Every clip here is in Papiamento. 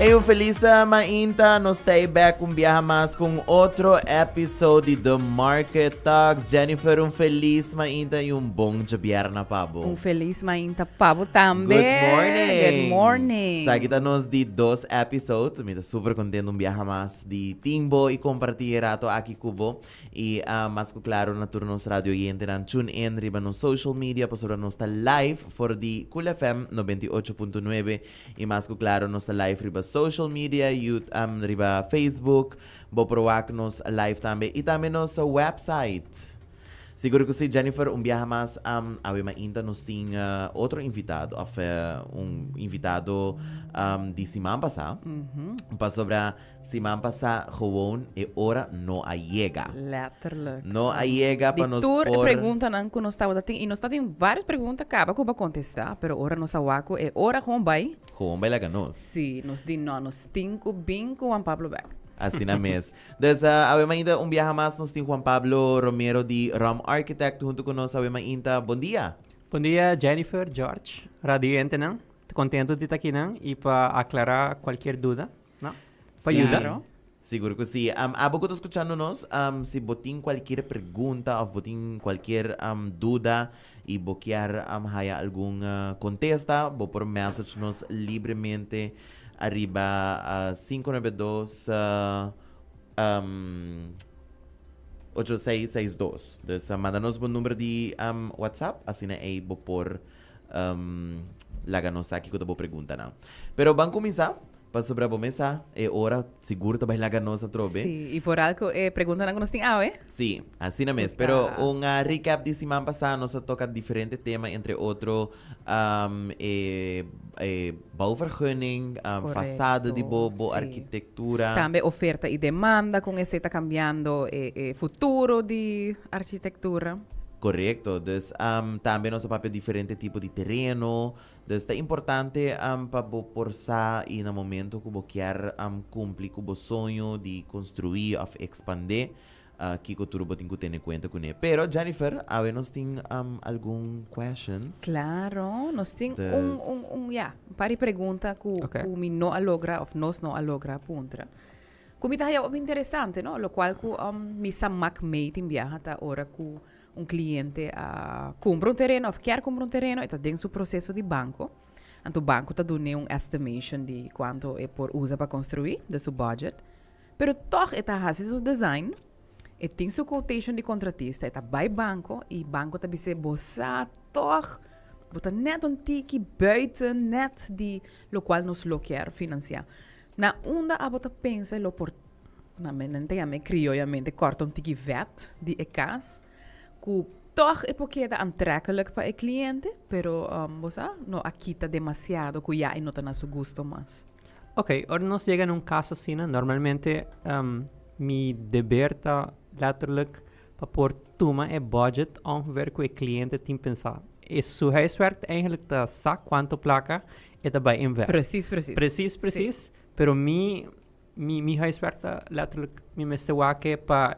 Hey, un felis mainta, nos ta back un biaha mas cu otro episode di The Market Talks. Jennifer, un felis mainta y un bon diabierna pa bo. Un felis mainta pa bo tambe. Good morning. Good morning. Esaki ta nos di dos episode. Mi ta super contento un biaha mas di tin bo y comparti e rato aki cu bo. Y mas cu claro na tur nos radio oyentenan tune in riba nos social media pasobra nos ta live for di Cool FM 98.9 y mas cu claro nos ta live riba social media, riba Facebook, bo por wak nos live tambe y tambe nos website. Sigur cu si, Jennifer, un biaha mas awe mainta nos tin otro invitado of un invitado di siman pasa pasobra Siman pasá gewoon e ora no a yega. Letterlijk. No a yega pa Di nos tur e por. preguntanan ku nos tabata tin, i nos ta tin vários pregunta kaba ku bo a kontestá, pero ora nos a wak ku e ora gewoon bai. Gewoon bai laga nos. Sí, nos di no, nos tin ku bin ku Juan Pablo bèk. Asina mes. Dus awe mainta un biaha mas nos tin Juan Pablo Romero di Rom Architect huntu ku nos awe mainta. Bon dia! Bon dia Jennifer, George, radioyentenan. Ta contento di ta akinan y pa aclara cualkier duda. No? Pa yuda. Claro. Sigur cu si. Abo cu ta scuchando nos, si bo tin cualkier pregunta of bo tin cualkier duda y bo kier haya algun contesta, bo por message nos libremente ariba 592 8662. Dus manda nos bo number di WhatsApp, asina ey bo por laga nos sa kico ta bo preguntanan. Pero ban cuminsa, pasobra bo mes sa e ora sigur ta bay laga nos atrobe. Sí, y vooral cu e preguntanan cu nos tin awe. Sí, asina mes. Pero un recap di siman pasa, nos a toca diferente tema, entre otro e e bouwvergunning, fasada di bo bo arquitectura. Tambe oferta y demanda, con esey ta cambiando e e futuro di architectura. Correcto. Dus tambe nos a papia diferente tipo di tereno. Dus ta importante pa bo por sa y na momento cu bo kier cumpli cu bo soño di construi of expande, kico tur bo tin cu tene cuenta cune. Pero Jennifer, awe nos tin algun questions. Claro, nos tin un, un, un, ya, un par di pregunta cu, cu mi no a logra of nos no a logra puntra. Cu mi ta haya hopi interesante, no? Locual cu mi sa mak mee tin biaha ta ora cu un cliente a cumpra un tereno of kier cumpra un tereno, e ta den su proceso di banco. Anto banco ta dun'e un estimation di cuanto e por usa pa construi, de su budget. Pero toch e ta haci su design, e tin su quotation di contratista, e ta bay banco y banco ta bis'e bo sa toch bo ta net un tiki buiten net di locual nos lo kier financia. Na unda abo ta pensa lo por, na mi nan ta yama e crioyamente, corta un tiki vet di e cas, cu toch e por keda aantrekkelijk pa e cliente, pero bo sa, no a kita demasiado cu ya e no ta na su gusto mas. Ok, ora nos yega na un caso asina, normalmente mi deber ta letterlijk pa por tuma e budget ongeveer cu e cliente tin pensa. E su huiswerk ta eigenlijk ta sa cuanto placa e ta bai invest. Precies, precies. Precies, precies. Pero mi, mi, mi huiswerk ta letterlijk, mi mester wak pa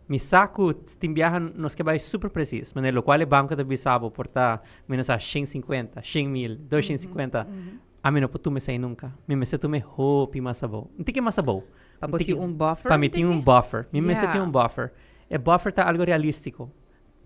mi sa cu tin biaha nos ke bai super precies. Manera locual e banco ta bisa bo por ta mi no sa 150, 100 mil, 250. Ami no por tuma esei nunca. Mi mester tuma e hopi mas abou. Un tiki mas abou. Pa bo tin un buffer? Pa mi tin un buffer. Mi mester tin un buffer. E buffer ta algo realistico.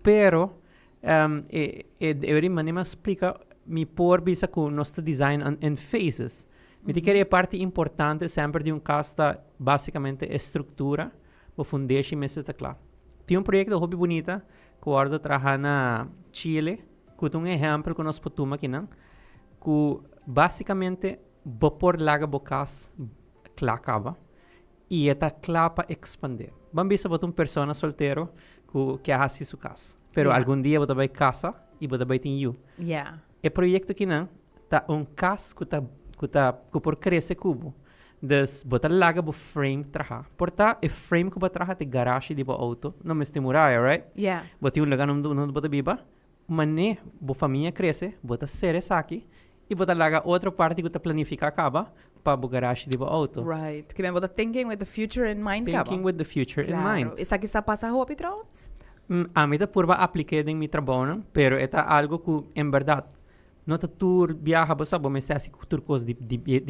Pero e e e manera mi a splica mi por bisa cu nos ta design in phases. Mi ta kere e parti importante semper di un cas ta basicamente e structura, bo fundeshi mester ta cla. Tin un proyecto hopi bunita cu wordo traha na Chile cu ta un ehempel cu nos por tuma akinan cu basicamente bo por laga bo cas cla caba y e ta cla pa expande. Ban bisa bo ta un persona soltero cu ke a haci su cas, pero algun dia bo ta bay casa y bo ta bay tin yu. E proyecto kinan ta un cas cu ta cu ta cu por crece cu bo. Dus bo ta laga bo frame traha. Por ta e frame cu bo a traha ta e garashi di bo auto, no mester muraya, right? Bo tin un lugar unda bo ta biba, Manera bo famia crece, bo ta cera esaki y bo ta laga otro parti cu ta planifica caba pa bo garashi di bo auto. Right. Kimen bo ta thinking with the future in mind caba. Thinking with the future in mind. Claro. Esaki sa pasa hopi trouwens? Ami ta purba aplik'é den mi trabounan, pero e ta algo cu en berdad no ta tur biaha bo sa bo mester haci tur cos di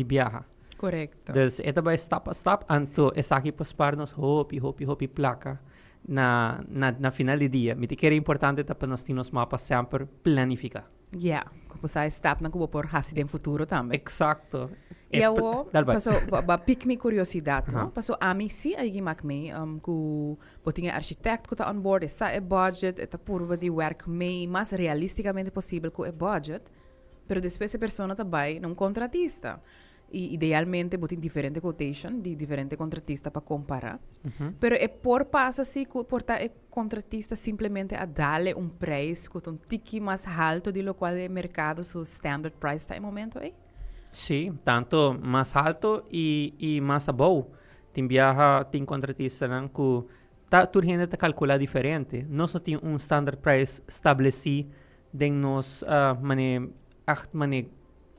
biaha. Correcto. Dus e ta bai stap pa stap, anto esaki por spar nos hopi, hopi, hopi placa na, na, na final di dia. Mi ta kere importante ta pa nos tin nos mapa semper planifica. Ja, ku bo sa e stapnan ku bo por hasi den futuro tambe. Exacto. I E pl- awo, Dal bai. paso, ba, ba piek mi curiosidad, no? Aha. Paso ami si a yegi mak mee, um, ku bo tin e architect ku ta on board, e sa e budget, e ta purba di werk mee mas realisticamente posibel ku e budget, pero despues e persona ta bai na un contratista. I idealmente bo tin diferente quotation di diferente contratista pa compara. Pero e por pasa si cu por ta e contratista simplemente a dale un prijs cu ta un tiki mas halto di locual e mercado su standard price ta e momento ey? Sí, tanto mas halto y y mas abou. Tin biaha tin contratistanan cu ta tur hende ta calcula diferente. Nos no tin un standard price stableci den nos mane echt mane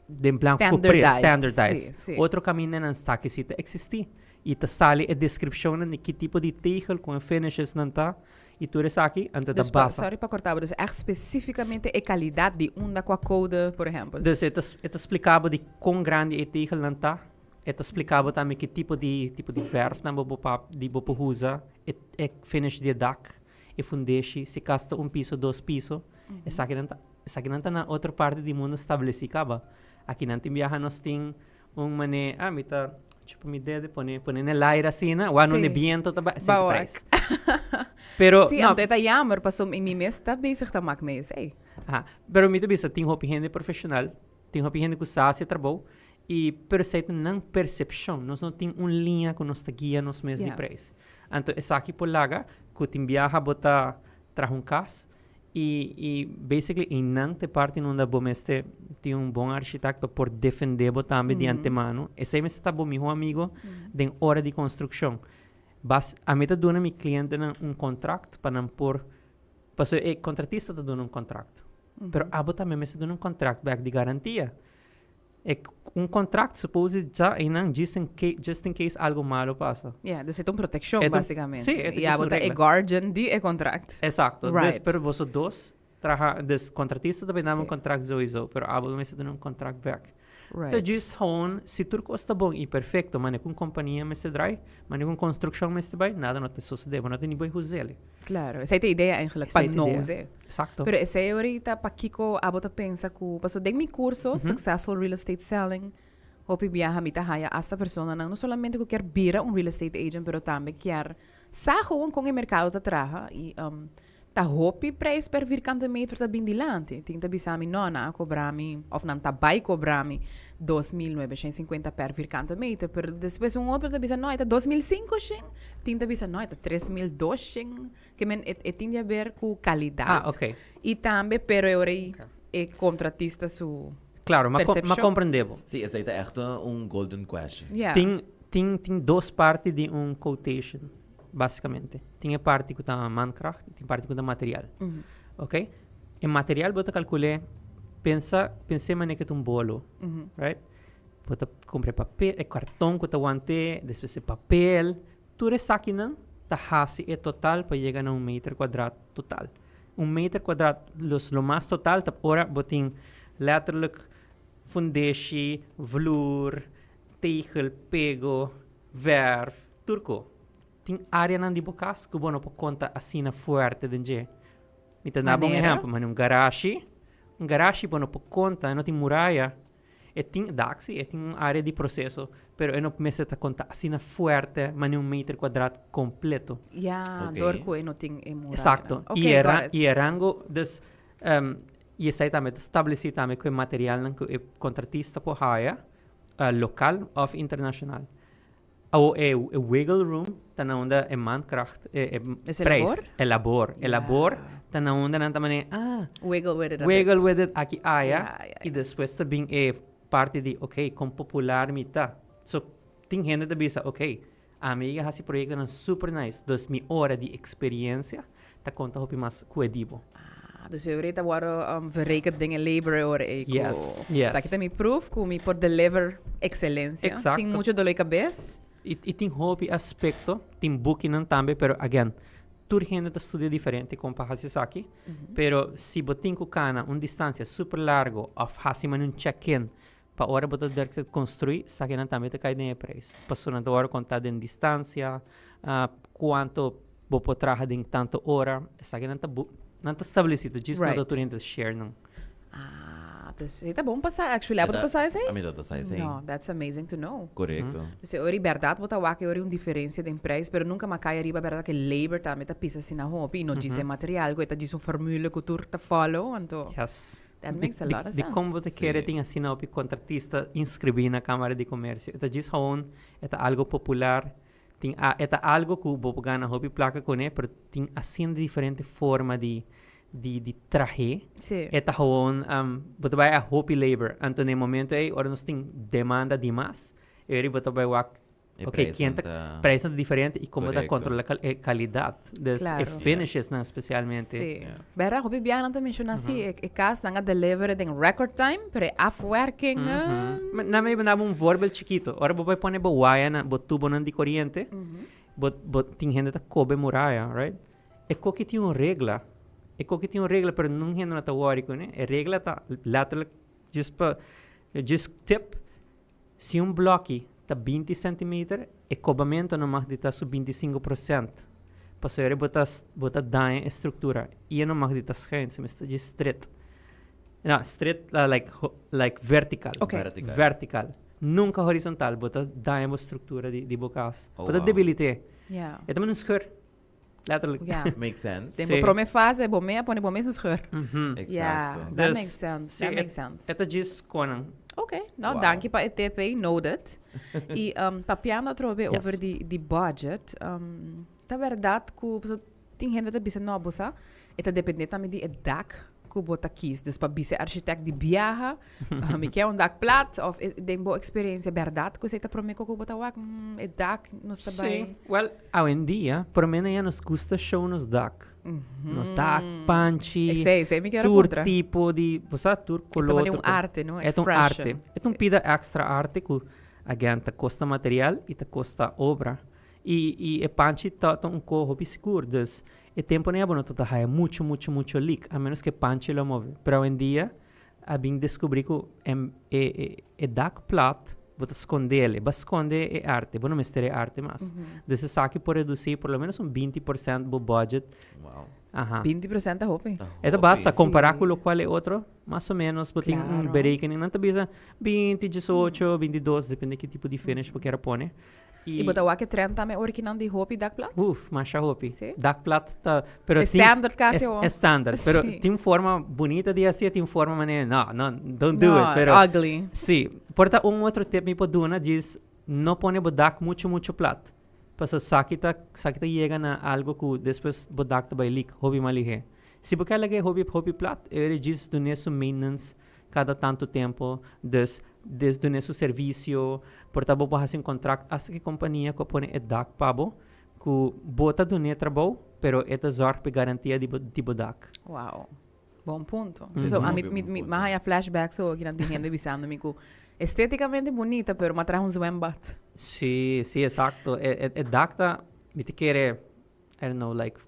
den plan cu pre Standardized, standardized. sí, sí. Otro camindanan sa ki si ta existi y ta sali e descripcionnan di ki tipo di tegel con e finishes nan ta y tur esaki anto ta Dus pa, basa. sorry pa corta bo, dus echt specificamente e calidad di unda cua code, por ehempel. Dus e ta e ta splica bo di con grandi e tegelnan ta, e ta splica bo tambe ki tipo di tipo di verfnan bo bo pa di bo por usa, e e finish di e dak, e fundeshi, si cas ta un piso dos piso, esakinan ta Esakinan ta na otro parti di mundo stableci caba. Akinan tin biaha nos tin un mane, ah, mi ta chupa mi dede, pone, pone en el aire asina, wak donde Sí. biento ta ba, esei ta Ba wak. prijs. Pero, Sí, no, anto e ta jammer, paso mi mes ta bezig ta mak mee esei. Aha, pero mi ta bisa tin hopi hende profesional, tin hopi hende cu sa haci e trabou, y pero esei ta nan percepcion, nos no tin un liña cu nos ta guia nos mes di prijs. Anto esaki por laga cu tin biaha bo ta traha un cas, Y y basically einan ta e parti unda bo mester tin un bon architecto por defende bo tambe di antemano. Esei mester ta bo miho amigo den ora di construccion. Bas ami ta duna mi clientenan un contract pa nan por, pasobra e contratista ta duna un contract, pero abo tambe mester duna un contract bek di garantia. E un contract suppose ja einan just in case, just in case algo malo pasa. Ja, dus e ta un proteccion E ta un- basicamente. sí, e ta Ja, just bo un ta e regla. guardian di e contract. Exacto. Dus, pero boso dos traha, dus contratista ta bay dame un contract sowieso, pero abo mester duna un contract back. Ta just gewoon, si tur cos ta bon y perfecto, mane cu un compania mester draai, mane cu un construccion mester bay, nada no ta sucede, bo no ta ni bay huzele. Claro, esey ta e idea eigenlijk, pa Esey ta e no idea. huz'e. Exacto. Pero esey ahorita pakico abo ta pensa cu, paso den mi curso, Successful Real Estate Selling, hopi biaha mi ta haya hasta personanan no solamente cu kier bira un real estate agent, pero tambe kier sa gewoon con e mercado ta traha y ta hopi prijs per vierkante meter ta bin dilanti. Tin ta bisa mi no, nan a cobra mi, of nan ta bay cobra mi 2950 per vierkante meter, pero despues un otro ta bisa no, e ta 2500, tin ta bisa no, e ta 3200. Ke men e e tin di haber ku kalidat. Ah, ok. I tambe pero e ora ei e kontratista su Claro, ma, com- ma percepcion. comprende bo. Sí, esei ta echt un golden question. Ja. Tin, tin, tin dos parti di un quotation, basicamente. Tin e parti ku ta mankracht, tin parti ku ta material. Ok? E material bo ta calcul'é, pensa, pens'é manera ke ta un bolo, right? Bo ta cumpra e papel, e karton ku ta want'é, despues e papel, Tur esakinan ta hasi e total pa yega na un meter kuadrat total. Un meter kuadrat los lo mas total ta ora bo tin letterlijk fundeshi, vloer, tegel, pego, verf, tur ko. Tin areanan di bo kas ku bo no por konta asina fuerte den dje. Mi ta daba un Manera? ehempel, manera un garashi. Un garashi bo no por konta, e no tin muraya. E tin dak si, e tin un área di proseso, pero e no mester ta konta asina fuerte manera un meter kuadrat kompleto. Ya, Ok. dor ku e no tin e muraya. Exacto. Ok, I e got ra- it. i e rango, dus, i esei tambe ta stablesí tambe ku e materialnan ku e kontratista por haya, lokal òf internashonal. Awo e e wiggle room ta na unda e mankracht, e e Es e prijs, labor? e labor. E labor Ja. ta na unda nan ta manera, ah, Wiggle with it a wiggle bit. with it aki aya. Ja, ja, I ja. despues ta bin e parti di, ok, kon popular mi ta. So, tin hende ta bisa, ok, ami a hasi proyectonan super nice, dus mi ora di experiencia ta konta hopi mas ku e di bo. Ah, dus e ora ta wòrdu um, verrekend den e labor e ora ei ku... Yes. Esaki ta mi proof ku mi por deliver excelencia. Exacto. Sin mucho dolor di kabes. I, i tin hopi aspecto, tin bukinan tambe, pero again, tur hende ta studia diferente kon pa hasi esaki. Pero si bo tin ku kana un distancia super largo of hasi mane un check-in. Pa ora bo ta derk construi, esakinan tambe ta kai den e prijs. Pasobra nan ta wòrdu kontá den distansia, kuantu bo por traha den tantu ora. Esakinan ta bu, nan ta stablesí, ta djis no ta tur hende ta share nan. Ah, dus e ta bon pa sa actually. Abo ta sa esei? Ami no ta sa esei. No, that's amazing to know. Korekto. Dus e ora i bèrdat bo ta wak e ora un diferensia den prijs, pero nunka m'a kai ariba bèrdat ke labor tambe ta pisa asina hopi i no djis e material ku e ta djis un formule ku tur ta follow, anto Yes. that makes a lot of sense. Dikon bo ta kere tin asina hopi kontratista inskribí na Kámara di Komersio? E ta djis gewoon e ta algo popular, tin a e ta algo ku bo por gana hopi plaka kuné, pero tin asina diferente forma di di di trah'é. Sí. E ta gewoon bo ta bai a hopi labor. Anto na e momento ei ora nos tin demanda dimas, e ora bo ta bai wak E ok prijsnan ken ta ta prijsnan ta diferente i komo ta Korekto. kontrola kal e kalidat. Dus e Klaro. finishesnan spesialmente. Sí. Ja. Bèrda, hopi biaha nan ta menshoná sí, e e kasnan a deliver den record time, pero e afwerkingen. Ma na mi daba un voorbeeld chikito. Ora bo bai pone bo wayanan, bo tubonan di koriente, bo bo tin hende ta kobe muraya, right? E koki tin un regla. E koki tin un regla, pero nun hende no ta wòri kuné. E regla ta letterlijk, just pa, just tip, si un blòki ta 20 centimeter, e kobamentu no mag di ta su 25%. Pasobra bo ta, bo ta daña e struktura. I e no mag di ta schuin, se mester ta djis stret. No, stret like, like vertical. Okay. Vertical. Vertical. Nunka horizontal. Bo ta daña bo struktura di, di bo kas. Oh, Bo ta wow. debilit'é. Ja. E ta manera un scheur. Letterlijk. Ja. Makes sense. Den Sí. bo prome fase, bo me a pone bo mes scheur. Mhm. Exacto. Ja, that Dus, makes sense. sí, That e- makes sense. E ta djis konan. Ok, nou Wow. danki pa e tip ei, noted. I um, papiando atrobe Yes. over di, di budget, um, ta berdad ku paso tin hende ta bisa no bo sa, e ta depende tambe di e dak ku bo ta kies. Dus pa bisa e architect di biaha, ah, mi ke un dak plat, of e- den bo experiencia berdad ku esei ta prome ku bo ta wak, mm, e dak nos ta bai. Sí. Wel, awendia, por meno ya nos gusta show nos dak. Nos dak, panchi, Esei, esei mi kier a tur puntra. tipo di, bo sa, tur E ta color. manera tur un col- arte, no? E ta un arte. Expression. E ta un Sí. pida extra arte ku, again, ta kosta material i ta kosta obra. I, i e panchi ta, ta un ko hopi sigur. Dus, e temponan ya bo no ta ta haya mucho, mucho, mucho leak, a menos ku e panchi lo move. Pero awendia, a bin descubri cu e e e dak plat bo ta scondele, bo a sconde e arte, bo no mester e arte mas. Dus esaki por reduci por lo menos un 20% bo budget. Wow. Aha. 20% ta hopi. Ta E ta basta, hopi. compara Sí. cu locual e otro, mas o menos bo tin un Claro. berekening. Nan ta bisa 20, 18, 22, depende ki tipo di finish bo kier a pone. I bo ta wak e trend tambe ora ki nan di hopi dakplat? Uf, masha hopi. Sí. Dakplat ta, pero E tin standard kasi e, o. e standard, pero Sí. tin forma bunita di hasi, tin forma manera, no, no, don't do No, it, pero ugly. Sí, por ta un otro tip mi por duna djis no pone bo dak mucho mucho plat. Paso saki ta saki ta yega na algo ku despues bo dak ta bai leak hopi mas lihé. Si bo ke lag'é hopi hopi plat, e ora djis dun'é su maintenance kada tantu tempu, dus des dun'é su servisio, por ta bo por hasi un kontrakt asta ku e kompania ku a pone e dak pa bo, ku bo ta dun'é trabou, pero e ta zòrg pa e garantia di bo di bo dak. Wow. Bon punto. So, a mi, Hopi mi, bon mi, punto. mi haya flashbacks awo kinan tin hende bisando mi ku esteticamente bunita, pero m'a traha un zwembad. Sí, sí, exacto. E, e, e dak ta, mi ta kere, I don't know, like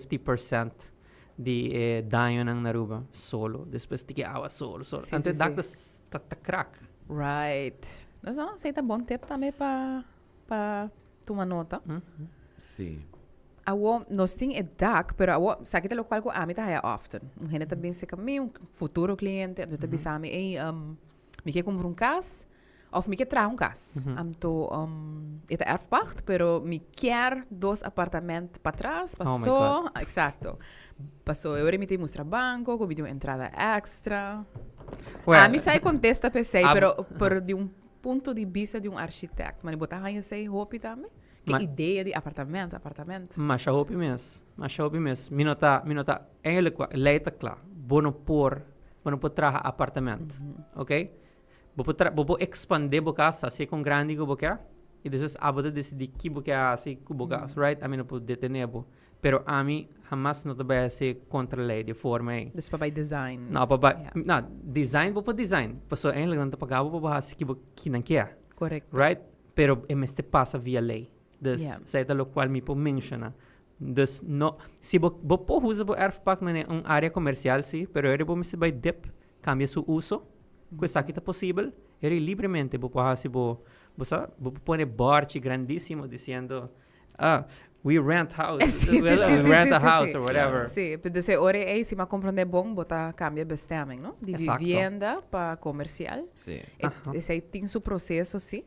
50% di e dañonan na Aruba, solo. Despues tiki awa solo, solo. Sí, Anto sí, e dak sí. ta, ta, ta krak. Right. Dus no, esei ta bon tip tambe pa, pa tuma nota. Sí. Awo, nos tin e dak, pero awo, sa ki ta lokual ku ami ta haya often. Un hende ta bin serka mi, un futuro kliente, anto ta bisa mi, ey, mi ke kumpra un kas, òf mi ke traha un kas. Anto, e ta erfpacht, pero mi kier dos apartament patras, Oh my paso, God. exacto. Paso, e ora mi tin mustra banko, ku mi tin un entrada extra. Well, Ami sa e kontesta p'esei, Ab- pero, pero di un punto di bista di un architect. Ma bo ta haña esei hopi tambe? Ke Ma- idea di apartamento, apartamento. Masha hopi mes, masha hopi mes. Mi no ta, mi no ta, eigenlijk wa, lei ta kla. Bo no por, bo no por traha apartement, ok? Bo por tra, bo por expande bo kas, hasi kon grandi ku bo ke, i despues abo ta desidí ki bo ke hasi ku bo kas, right? Ami no por detené bo. Pero ami hamas no ta bai hasi kontra lei di e forma ei. Dus pa bai design. No, pa bai, Ja. no, design bo por design, pasobra eigenlijk nan ta paga bo pa bo hasi ki bo, ki nan ke. Correcto. Right? Pero e mester pasa via ley. Dus Yeah. esei ta locual mi por menciona. Dus no, si bo, bo por usa bo erfpacht manera un area comercial si, pero ora bo mester bay dip, cambia su uso, cu esaki ta posibel. Eri libremente bo por hasi bo, bo sa, bo por pone bòrchi grandísimo diciendo, ah, we rent house, Sí, sí, we sí, sí, rent sí, a sí, house sí. or whatever. Sí, pero dus e ora ei, si mi a comprende bon, bo ta cambia bestemming, no? Di Exacto. vivienda pa comercial. Sí. E, esei tin su proceso, sí.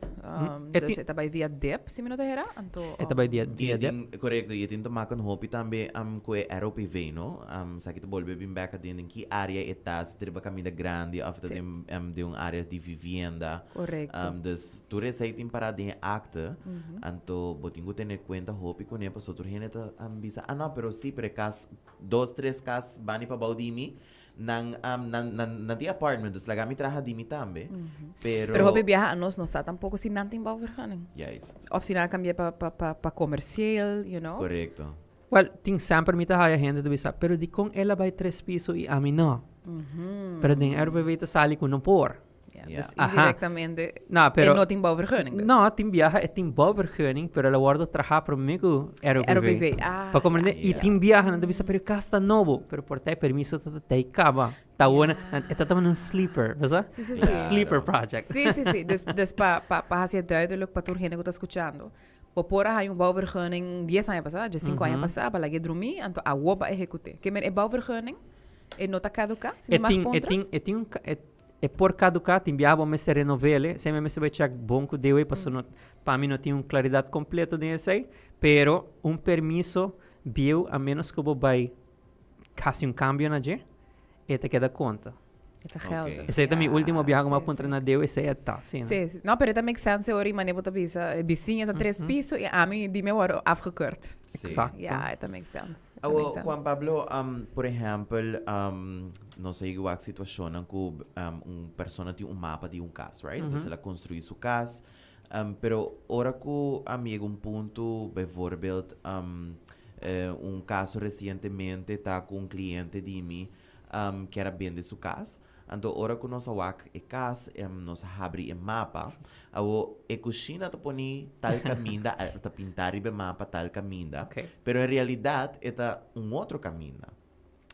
E Dus tin- e ta bai via DEP, si mi no ta hera. Anto, E ta bai via, I via e DEP. tin, korekto, i e tin te maken hopi tambe ku e ROPV, no? Esaki ta bolbe bin bek aden den ki área e ta, si ta riba kaminda grandi òf ta Sí. den den un área di vivienda. Korekto. Dus tur esei tin pará den e akte, anto bo tin ku tene kuenta hopi kuné pasobra tur hende ta bisa, ah no, pero sí, pero e kas, dos, tres kas bani pabou di mi, Nan, um, nan, nan, nan tin apartment, dus laga mi traha di mi tambe. Pero, Pero hopi biaha anos no sa tampoco si nan tin bouwvergunning. Juist. Of si nan a cambia pa, pa, pa, pa comercieel, you know. Correcto. Wel, tin semper mi ta haya hende ta bisa, pero dikon el a bai tres piso i ami no? Pero den RBV ta sali ku no por. Ja, Ja. dus Aha. indirectamente No, pero e no tin bouwvergunning dus. No, tin biaha e tin bouwvergunning, pero el a wordo traha prome ku ROPV. ROPV, ah, Pa comprende? ja. I tin biaha nan ta bisa, pero e kas ta nobo, pero por ta e permiso ta ta e kaba. Ta wona, nan e ta tabata un sleeper, besa? Sí, sí, sí. Sleeper project. Sí, sí, sí. Dus, dus pa, pa, pa hasi het duidelijk pa tur hende ku ta skuchando. Bo por a haña un bouwvergunning dies aña pasá, diescinco aña pasá, pa lag'é drumí, anto awo bo a ehekut'é. Ke men e bouwvergunning e no ta kaduká, si mi E mag tin, e puntra? tin, e tin un, e E por caduca, tin biaha bo mester renovele, semper mester bai check bon cu dewey paso no, pa mi no tin un claridad completo den esey, pero un permiso bieu a menos cu bo bai haci un cambio na dje, e ta keda conta. E ta geldig. Esey ta mi ultimo biaha cu mi a Ja, puntra sí, na dewey, esey a ta, si no. Sí, sí. No, pero e ta make sense ora y mane bo ta bisa, e bisiña ta tres piso y ami di mi a worde afgekeurd. Sí. Exacto. Ja, e ta make sense. E ta Awo, make sense. Juan Pablo, por ehempel, Nos a yega wak situacionnan cu un persona tin un mapa di un cas, right? Dus el a construi su cas, pero ora cu yega un punto, bijvoorbeeld, un caso recientemente ta cu un cliente di mi kier a bende su cas, anto ora cu nos a wak e cas, nos a habri e mapa, awo e cushina ta poni tal caminda, ta pinta riba e mapa tal caminda, pero en realidad e ta un otro caminda.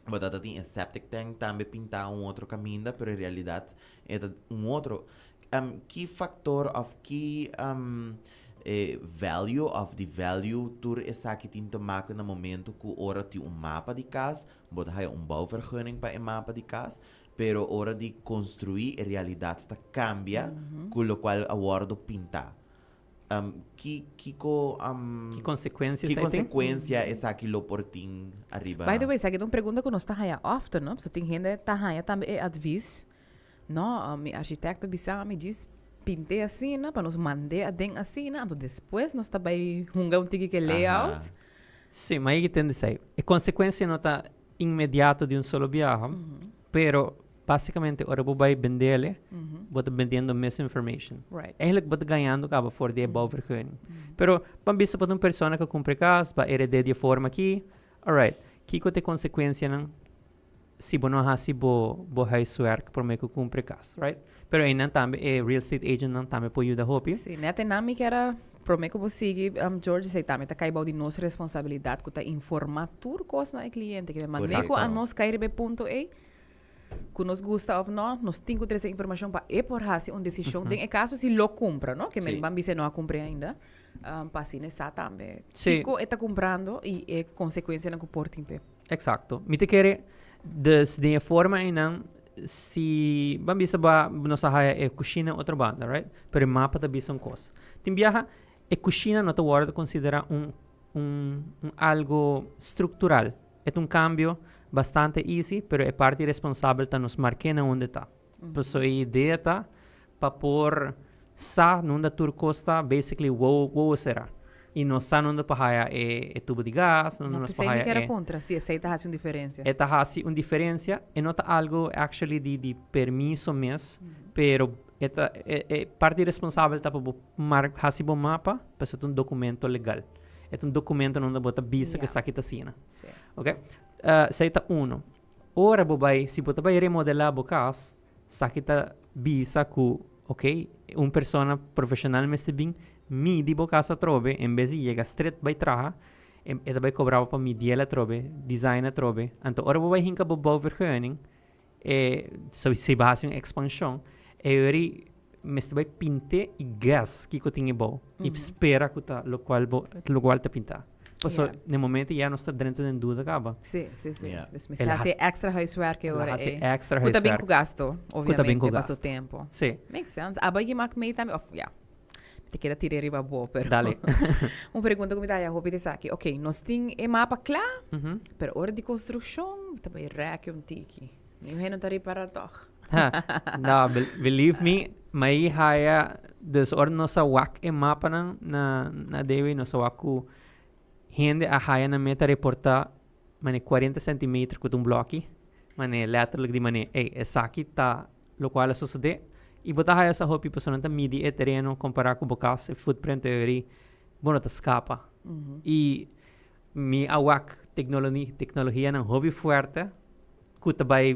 Bo ta tin e septic tank tambe pintá un otro kaminda, pero en realidat e ta un otro. Ki faktor òf ki value òf di value tur esaki tin te maken na momento ku ora tin un mapa di kas, bo ta haya un bouwvergunning pa e mapa di kas, pero ora di konstruí e realidat ta kambia ku lokual a wòrdu pintá. Ki kiko Ki konsekuensia ki esaki tin? konsekuensia esaki lo por tin ariba? By the way, esaki ta un pregunta ku nos ta haya often, no? Pasobra tin hende ta haya tambe e advis, no, mi architecto bisa mi djis pint'é asina pa nos mand'é aden asina, anto despues nos ta bai hunga un tiki ku e layout. Sí, ma ei tin di esei. E konsekuensia no ta inmediato di un solo biaha, pero basicamente ora bo bai bendele, bo ta bendiendo misinformation. Eigenlijk bo ta gañando caba for di e bouwvergunning. Pero ban bisa bo ta un persona cu cumpra e cas, ba herede di e forma aki, alright, kico ta e consecuencianan si bo no haci bo bo huiswerk prome cu cumpra e cas, right? Pero einan tambe e real estate agentnan tambe por yuda hopi. Sí, net einan mi kier a prome cu bo sigui, George, esey tambe ta cay bao di nos responsabilidad cu ta informa tur cos na e cliente. Ke mane cu anos cay riba e punto ey, Ku nos gusta òf nò, nos tin ku trese informashon pa e por hasi un desishon den e kaso si lo kumpra, no? Ke men ban bisa e no a kumpr'é ainda, pa asina e sa tambe kiko e ta kumprando i e konsekuensianan ku por tin p'e. Eksakto. Mi ta kere, dus den e forma einan, si ban bisa ba nos a haya e kushina otro banda, right? Pero e mapa ta bisa un kos. Tin biaha e kushina no ta wòrdu konsiderá un un un algo struktural. E ta un cambio bastante easy, pero e parti responsabel ta nos marke na unda ta. Paso e idea ta pa por sa nunda tur cos ta, basically wowo wowo sera. Y nos sa nunda pa haya e e tubo di gas, nunda No, nos pa p'esei mi haya kier a e. puntra si esei ta haci un diferencia. E ta haci un diferencia, e no ta algo actually di di permiso mes, pero e ta e e parti responsabel ta pa bo mar haci bo mapa, pasobra ta un documento legal. E ta un documento unda bo ta bisa ku esaki ta asina. Sí. Ok? Esei ta uno. Ora bo bai, si bo ta bai remodelá bo kas, esaki ta bisa ku, ok, un persona profeshonal mester bin midi bo kas atrobe, en bes di yega stret bai traha, e e ta bai kobra bo pa midiel atrobe, design atrobe. Anto ora bo bai hinka bo bouwvergunning, e si bo hasi un ekspanshon, e ora. mester bai pint'é i guess kiko tin ebou i spera ku ta lokual bo lokual ta pintá. Paso na e momento ya nos ta drenta den duda kaba. Sí, sí, sí. Ja. Dus mester hasi extra huiswerk e El a ora hasi ei. extra Ku ta bin huiswerk. ku gasto, Ku ta bin ku obviamente, pa su gasto. tempo. Sí. Makes sense. Abo a mak mee tambe, of ja, mi ta keda tira riba bo, pero Dale. un pregunta ku mi ta haya hopi ta esaki. Ok, nos tin e mapa kla, pero ora di konstrukshon mi ta bai rèk un tiki. Niun hende no ta ripara tòg. No, believe me, mi haya, dus ora nos a wak e mapanan na na Dewi, nos a wak ku hende a haya nan meta reportá mane cuarenta centimeter ku ta un bloki, mane letterlijk di mane, ey, esaki ta lokual a sosodé. I bo ta haya sa hopi pasobra nan ta midi e tereno kompará ku bo kas, e footprint e ori, bo no ta skapa. I mi a wak teknologianan hopi fuerte ku ta bai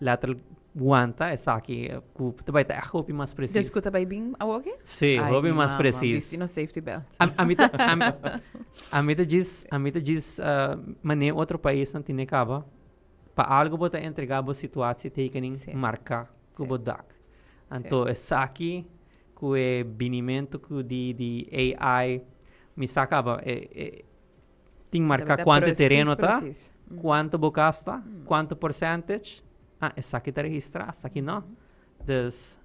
letterlijk wanta esaki ku ta bai ta echt hopi mas precies. Dus ku ta bai bin awoki? Sí, Ai, hopi mi mas mama, precies. Bisti nos safety belt. A, a mi ta, a, a mi ta djis, a mi ta djis uh, manera otro paisnan tine kaba. Pa algo bo ta entrega bo situatietekening Sí. marka ku Sí. bo dak. Anto esaki ku e binimento ku di di AI mi sa kaba e, e Tin marca cuanto e tereno ta, cuanto bo gasta, cuanto percentage. Ah, esaki ta registra, esaki no. Dus.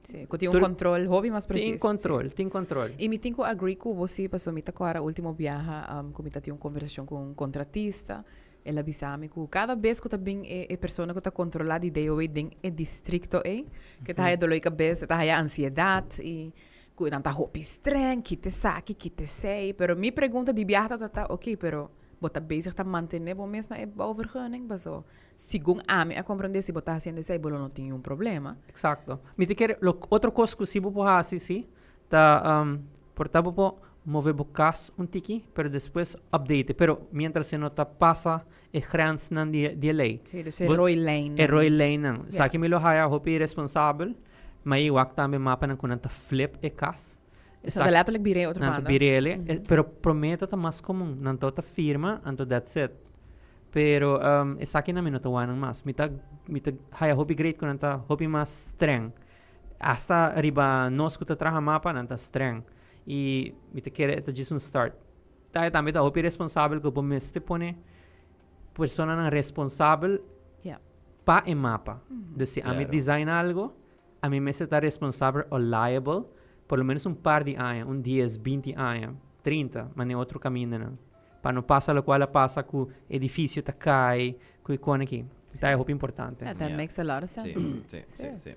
Sí, cu tin un control hopi mas precies. Tin control, tin control. Y mi tin cu agree cu bo sí, pasobra mi ta cora ultimo biaha cu mi ta tin un conversacion cu un contratista, el a bisa mi cu cada bes cu ta bin e persona cu ta controla di DOW den e districto ey, cu e ta haya dolor di cabeza, e ta haya ansiedad y Ku nan ta hopi streng, kita esaki, kita esei. Pero mi pregunta di biaha tabata ta, oké, pero bo ta bezig ta mantené bo mes na e bouwvergunning? Paso, segun ami a komprendé, si bo ta hasiendo esei, bo lo no tin niun problema. Eksakto. Mi ta kere, lo otro kos ku si bo por hasi si, ta por ta bo por move bo kas un tiki, pero despues update. Pero mientras e no ta pasa e grensnan di e lei. Sí, dus e rooilijnnan. E rooilijnnan. Esaki mi lo haya hopi iresponsabel. Ma e wak tambe mapanan ku nan ta flip e kas. Dus nan ta letterlijk bira e otro Nan ta banda. bira ele. E, pero promé ta mas komun. Nan ta ta firma, anto that's it. Pero um, esakinan mi no ta wak nan mas. Mi ta, mi ta haya hopi great ku nan ta hopi mas streng. Hasta riba nos ku ta traha mapa, nan ta streng. I mi ta kere e ta djis un start. Ta e tambe ta hopi responsabel ku bo mester pone personanan responsabel pa e mapa. Dus si ami design algo, ami mester ta responsabel o liable por lo menos un par di aña, un dies, binti aña, trinta, manera otro camindanan. Pa no pasa locual a pasa cu edificio ta cay, cu e con aki. Ta e hopi importante. Yeah, that makes a lot of sense. Sí, sí, sí, sí.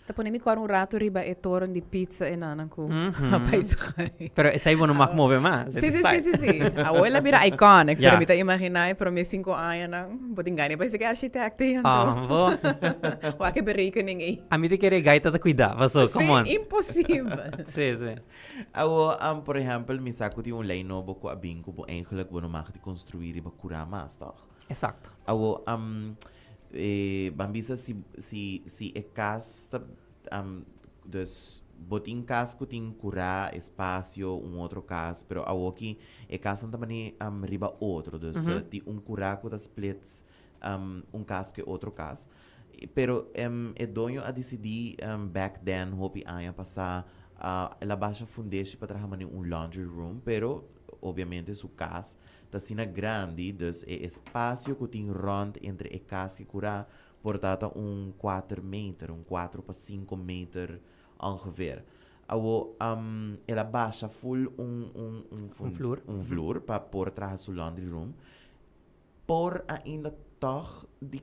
Ta pone mi kor un rato riba e toren di pizza e nanan ku a bai schuif. Pero esei bo no mag move mas. Sí, sí, sí, sí, sí. Awor el a bira iconic, pero mi ta imaginá e promé sinku añanan bo tin gana di bai seki architect ei anto. Ah, bo. Wak e berekening ei. Ami ta kere gai ta ta kuida, paso, come on. Sí, imposibel. Sí, sí. Awor, por ehèmpel, mi sa ku tin un lei nobo ku a bin ku bo eigenlijk bo no mag di konstruí riba kurá mas, tòg? Exacto. Awor, E ban bisa si si si e kas ta dus bo tin kas ku tin kurá espasio un otro kas pero awoki e kasnan ta bani riba otro dus tin un kurá ku ta splits un kas ku e otro kas pero e doño a disidí back then hopi aña pasá el a basha fundeshi pa traha mane un laundry room pero obviamente su kas Ta asina grandi, dus e espasio ku tin rònt entre e kas ku e kurá por ta ta un kuater meter, un kuatro pa sinku meter ongeveer. Awo, el a basha ful un, un, un, Un vloer. un vloer pa por traha su laundry room. Por ainda tòg di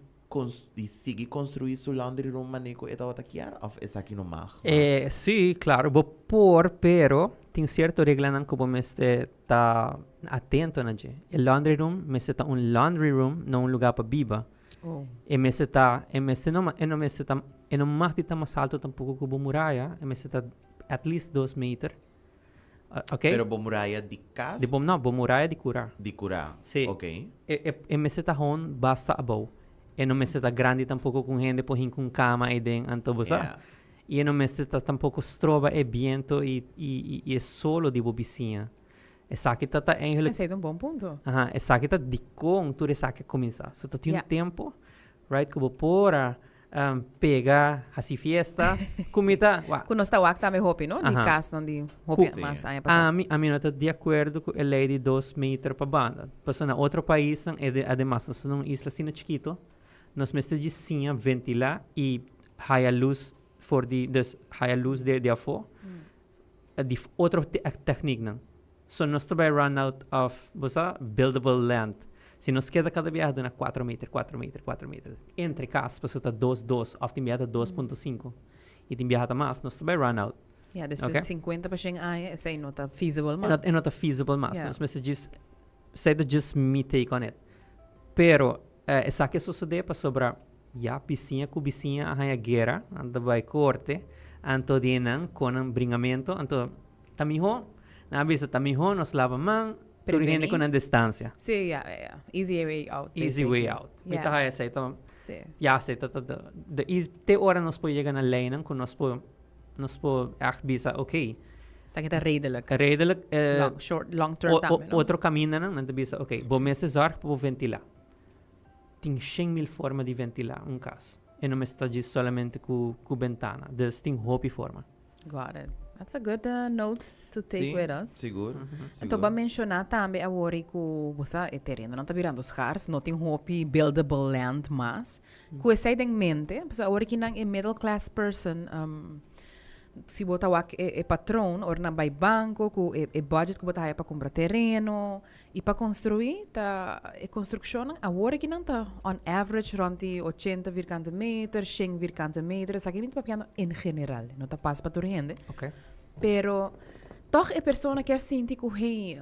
di sigui construi su laundry room mane cu e tabata kier of esaki no mag mas? Eh, sí, claro, bo por, pero tin cierto reglanan cu bo mester ta atento na dje. E laundry room mester ta un laundry room, no un lugar pa biba. Oh. E mester ta, e mester no, e no mester ta, e no mag di ta mas alto tampoco cu bo muraya, e mester ta at least dos meter. Ok. Pero bo muraya di kas? Di bo, no, bo muraya di kura. Di kura. Sí. Ok. E, e, e mester ta hon basta abou. E no mester ta grandi tampoko ku un hende por hinka un kama eiden, anto bo sa. Yeah. I e no mester ta tampoko stroba e biento i, i, i, i e solo di bo bisiña. Esaki ta ta eigenlijk. Esei ta un bon punto. Aha, esaki ta dikon tur esaki a kuminsá. So ta tin un Yeah. tempo, right, ku bo por a. Pega, hasi fiesta, ku mi ta, wak. Ku nos ta wak tambe hopi, no? Di kasnan di hopi mas aña pasá. Ami, ami no ta di akuerdo ku e lei di dos meter pa banda. Pasobra na otro paisnan, e ademas nos ta na un isla asina chikito, nos mester djis siña ventilá i haya lus for di, dus haya lus di afó, di otro tekniknan. So nos ta bai run out of, bo sa, buildable land. Si nos keda kada biaha duna cuatro meter, cuatro meter, cuatro meter, entre cas, pasobra ta dos, dos, of tin biaha ta dos punto cinco, y tin biaha ta mas, nos ta bai run out. Ya, despues di cincuenta pa shen aña, esei no ta feasible mas. E no ta feasible mas. Nos mester djis, esei ta djis mi take on it. Pero, esaki a sosode pasobra ya bisiña cu bisiña a haña guera, nan ta bai corte, anto di nan con nan bringamento, anto Ta mihó, nan a bisa, ta mihó nos laba man tur hende ku nan distansia. Sí, ya, ya, ya. Easy way out, Easy way out. Mi ta haya esei ta, ya, esei ta the easy, te ora nos por yega na leinan ku nos por, nos por ègt bisa, okey. Esaki ta redelijk. Redelijk. Long, short, long term tambe, no? Otro kamindanan, nan ta bisa, okey, bo mester zòrg pa bo ventilá. Tin 100.000 forma di ventilá un kas. E no mester ta djis solamente ku bentana. Dus tin hopi forma. Got it. That's a good uh, note to take Sí, with us. sigur, Anto sigur. ba menciona tambe awor i ku bo sa e terenonan ta birando schaars, no tin hopi buildable land mas. Ku esei den mente, pasobra awor ki nan e middle class person, um, si bo ta wak e, e patroon, ora nan bai banco ku e, e budget ku bo ta haya pa kumpra tereno i pa konstruí, ta e konstrukshonnan awor ki nan ta on average rond di ochenta vierkante meter, shen vierkante meter, esaki mi ta papiando en general, no ta pas pa tur hende. Ok. Pero tog e persona kier sinti ku hey,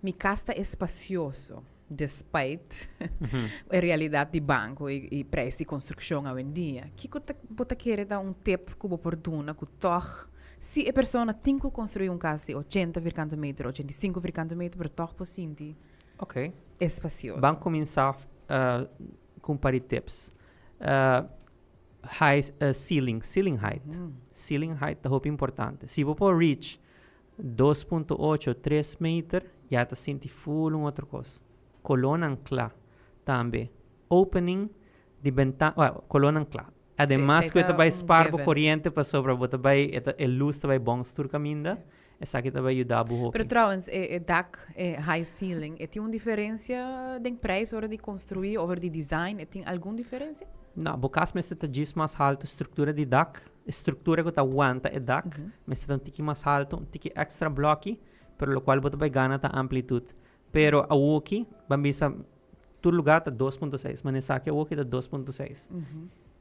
mi kas ta espacioso, despite e realidad di banco i i prijs di konstrukshon awendia. Kiko ta bo ta kere ta un tip ku bo por duna ku tog Si e persona tin ku konstruí un kas di ochenta vierkante meter, 85 vierkante meter, pero tòg por sinti Ok. espasioso. Ban kuminsá ku un par di tips. High ceiling, ceiling height. Ceiling height ta hopi importante. Si bo por reach 2.8, tres meter, ya ta sinti ful un otro kos. Kolónan kla tambe. Opening di bentana, well, kolónan kla. Ademas ku e ta bai spar bo koriente pasobra bo ta bai e ta e lus ta bai bons tur kaminda, esaki ta bai yuda bo hopi. Pero trouwens e e dak, e high ceiling, e tin un diferensia den prijs ora di konstruí of ora di design, e tin algun diferensia? No, bo kas mester ta djis mas haltu, struktura di dak, e struktura ku ta wanta e dak mester ta un tiki mas haltu, un tiki extra bloki, pero lokual bo ta bai gana ta amplitut. Pero awoki, ban bisa, tur lugar ta 2.6, ma esaki awoki ta 2.6.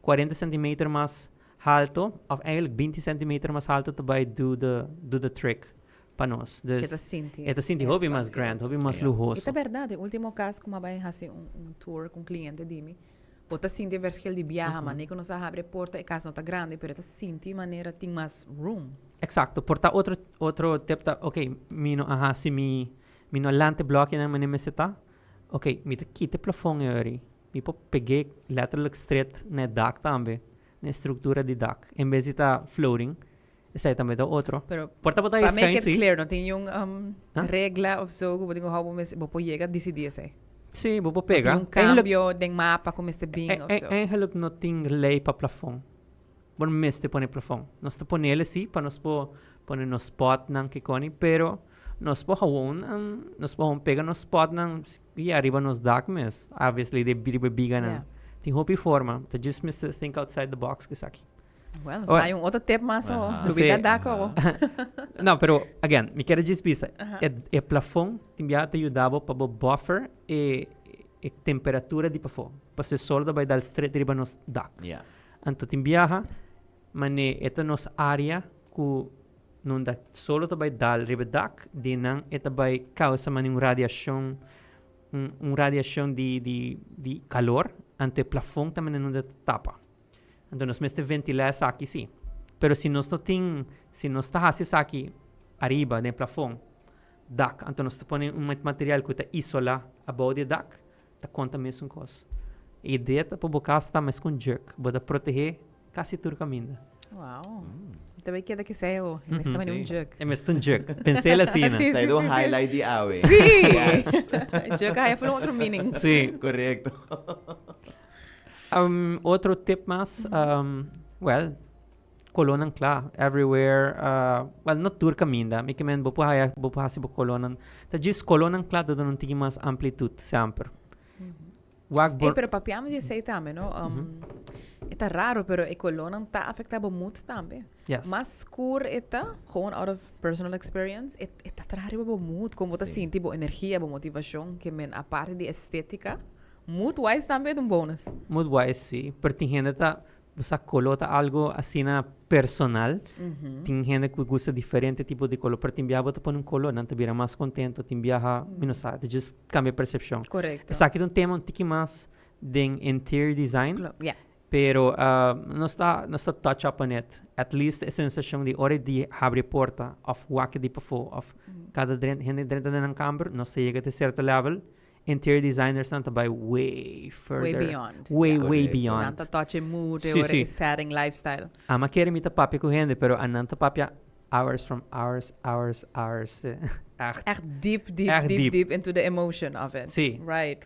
40 centimeter mas halto, of eigenlijk 20 centimeter mas halto ta bai do the, do the trick pa nos. Dus, E ta sinti e ta sinti hopi mas grand, hopi mas luhoso. E ta berdad, e ultimo cas cu mi a bai haci un, un tour cu un cliente di mi, bo ta sinti e verschil di biaha, manera cu nos a habri e porta, e cas no ta grandi, pero e ta sinti manera tin mas room. Exacto, por ta otro, otro tip ta, ok, mi no a haci mi, Mi no lanta e blòkinan manera mester ta. Ok, mi ta kita e plafòn e ora. Mi por peg'é letterlijk stret na e dak tambe, na e struktura di dak, en bes di ta floating. Esei tambe ta otro. Pero Por ta bo ta pa make schuin, it sí. clear, no tin niun um, regla of zo ku bo tin ku hou bo mes, bo por yega disidí esei. Sí, bo por pega. No tin un kambio den mapa ku mester bin of zo. Eigenlijk no tin lei pa plafòn. Bo no mester pone plafon. Nos ta ponele si pa nos por pone nos spotnan kikoni, pero nos por gewoon, nos por gewoon pega nos spotnan y ariba nos dak mes. Obviously de riba e biganan. Yeah. Tin hopi forma. Ta just mester think outside the box kisaki. Well, nos Oe. hay un otro tip mas o Aha. lubida Sí. dak o. No, pero again, mi kier just bisa, e, e plafon tin bia ta yuda bo pa bo buffer e, e temperatura di pafó. Pasobra e sol ta bai dal straight riba nos dak. Yeah. Anto tin biaha mane e ta nos area ku nunda solo ta bai dal riba e dak, di nan e ta bai causa mane un radiacion, un un radiacion di di di calor, anto e plafon ta mane nunda ta tapa. Anto nos mester ventila esaki si. Pero si nos no tin, si nos ta haci esaki ariba den e plafon, dak, anto nos ta pone un material ku ta isola abou di e dak, Ta konta mesun kos. E idea ta pa bo kas ta mes ku un jurk. Bo ta protehé kasi tur kaminda. Wow. Mi ta bai keda kesei awo. E mes ta mane un jurk. E mes ta un jurk. Pens'el asina. Sí, Ta sí, e un sí, sí. highlight di awe. Sí! Yes. Jurk a haya full un otro meaning. Sí. Korekto. Otro tip mas, well, colornan cla, everywhere, well, no tur caminda, mi ke men bo por haya, bo por haci bo colornan, ta djis colornan cla ta duna un tiki mas amplitud semper. Wak bo. Ey, pero papiando di esey tambe, no? E ta raro, pero e colornan ta afecta bo mood tambe. Yes. Mas scur e ta, gewoon out of personal experience, e, e ta traha riba bo mood, con bo ta sinti, bo energia, bo motivacion, ke men aparte di estetica, mood wise tambe e ta un bonus. Mood wise si, pero tin hende ta, bo sa color ta algo asina personal, tin hende cu gusta diferente tipo di color, pero tin biaha bo ta pone un color, nan ta bira mas contento, tin biaha, mi no sa, ta just cambia percepcion. Correcto. Esaki ta un tema un tiki mas den interior design, Yeah. pero nos ta, nos ta touch up on it. At least e sensacion di ora di habri e porta of wak di pafó of cada dren, hende drenta den nan kamber, nos ta yega te cierto level. Interior designers nan ta bai way further. Way beyond. Way, Yeah. way Correcto. beyond. Nan ta touch e mood, e Sí, ora sí. e setting, lifestyle. Ama kere mi ta papia cu hende, pero anan ta papia hours from hours, hours, hours. Echt. Echt deep, deep, Echt deep, deep. deep into the emotion of it. Sí. Right.